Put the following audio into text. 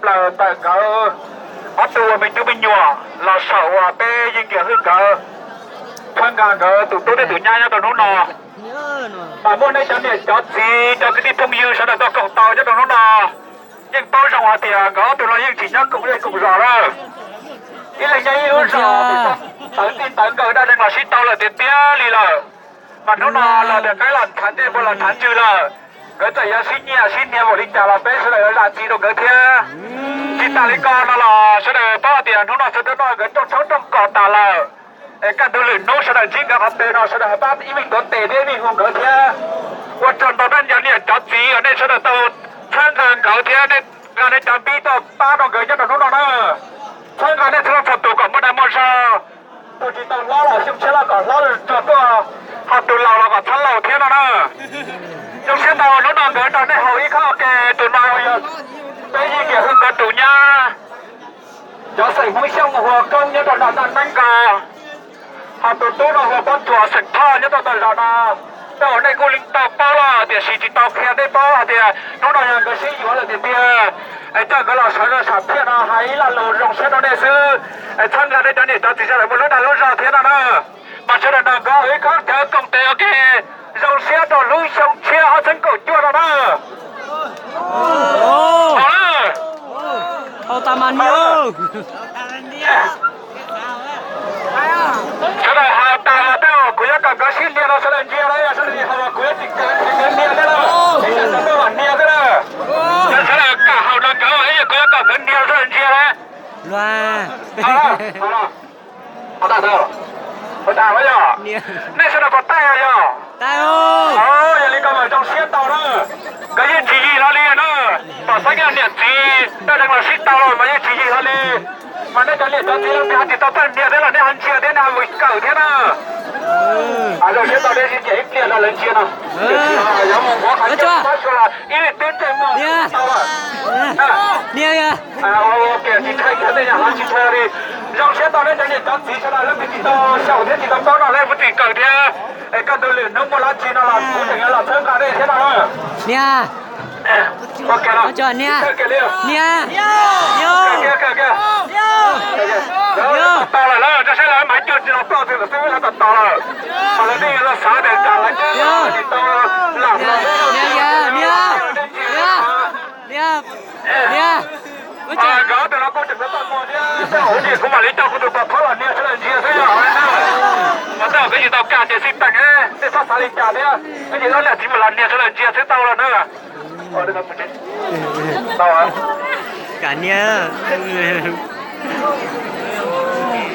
plaws ntawm nkawd ob tug uas me tub me nyuam los saum uas peb Yeej Nkias Hwj nkawd, txhawb nqa nkawd tus tub thiab tus nyab nyob rau hnub no. Mas muaj nej cov niam cov txiv cov kwv tij phooj ywg sawv daws tuaj koom tau nyob rau hnub no, yeej paub zoo hais tias nkawd ob tug no yeej tsis nyob koom zej koom zos lawm, ib leeg nyob ib lub zos, tawv tij tawv nkawm daj zeeg los sib tau lawm tiag tiag li lawm. Mas hnub no los tias qaib los ntshav, dej puas los ntshav ntswg lawm, nkawd txawm yuav sib nyiam sib hnia npaum li cas los peb sawv daws yuav zam txim rau nkawd thiab. Tsis tas li ko no los sawv daws paub hais tias hnub no sawv daws noj nkawd rooj tshoob rooj kos tas lawm, es kaj ntug lwm hnub sawv daws ntsib nkawd qhov twg no sawv daws pab ib vij tuav tes thiab ib vij hu nkawd thiab. Ua tsaug ntau nej cov niam cov txiv uas nej sawv daws tau txhawb nqa nkawd thiab nej nqa nej cov npib tuaj pab rau nkawd nyob rau hnub no na. Txhawb nqa nej txhua leej txhua tus kom muaj dag muaj zog. Tus tsis tau hlob los xyoo tshiab los kom hlob tsuag tuaj, ho tus laus los kom txhob laus thiab no na. Zoo siab ntau hnub no nkawd nrog nej haus ib khob ke, tus no yog peb Yeej Nkias Hwj nkawd tus nyab, cov xeem Hmoob Xyooj hu ua Koob nyob rau nram Naj Neeb Nkos, ho tus tub no hu ua Pob Tsuas xeem Thoj nyob rau tom zos no. Tej uas nej kuj tau paub lawm tiam sis tsis tau qhia nej paub hais tias hnub no yog nkawd sib yuav lawm tiag tiag. Es coj nkawd los sawv rau sam phiaj no hais ib lo lus zoo siab rau nej xwb. Es txhawb nqa nej cov niam cov txiv sawv daws muaj lub dag lub zog thiab no na. Mas sawv daws nrog nkawd ib khob cawv koom tes ua ke zoo siab rau lub xyoo tshiab ob txhiab kaum cuaj no na. Haus tas mas nias. Sawv daws haus tas mas tej uas kuv yuav kom nkawd sib nia no sawv daws ntsia na, yog sawv daws tsis haus mas kuv yuav tsis kam nkawd nia thiab na. Ib tsam tsis muaj mam nia thiab na. Yog sawv daws kam haus no nkawd, yog kuv yuav kom nkawd nia sawv daws ntsia na. Ua tas yog nej sawv daws puas taij yog? Yog li ko mas zoo siab tau na. Nkawd yeej tsis yig hlo li na. Pom xeeb yog niam txiv daj zeeg los sib tau los mas yeej tsis yig hlo li. Mas nej cov niam cov txiv leej twg ho tsis tau txawj nia thiab los nej ho ntsia thiab nej ho mus kawm thiab na. Zoo siab tau nej sib nyiam ib pliag no lawv ntsia no. Ib leeg twb ntsej muag tau lawm. Nia, nia, nia. Tsis tshee kiag tej nyuag hlawv tsis tshee li. Zoo siab tau nej cov niam cov txiv sawv daws leej twg tsis tau xyaum thiab tsis tau paub no lawv puav tseem kawm thiab. Es kaj ntug lwm hnub muaj dab tsi no los kuv tseem yuav los txhawb nqa nej thiab no. Nia, nia, nia, nia. Tos lawm, saib lawv mas cuag tsis tau ploj twg lawm xwb, lawv tos tos lawm. Mas lawv twb yuav los xav tias cas lawv tsis tau lam los. Nkawd ob tug no kuj tseem tau tuaj mus thiab, tej zaum kuv mam li coj kuv tus pov thawb los nias sawv daws ntsia xwb yog. Mas tej zaum koj tsis tau kam ces xij peem, nej txhob xav li cas thiab, koj tsis tau nias txiv mus los nias sawv daws ntsia xwb tau los na. Kam nias.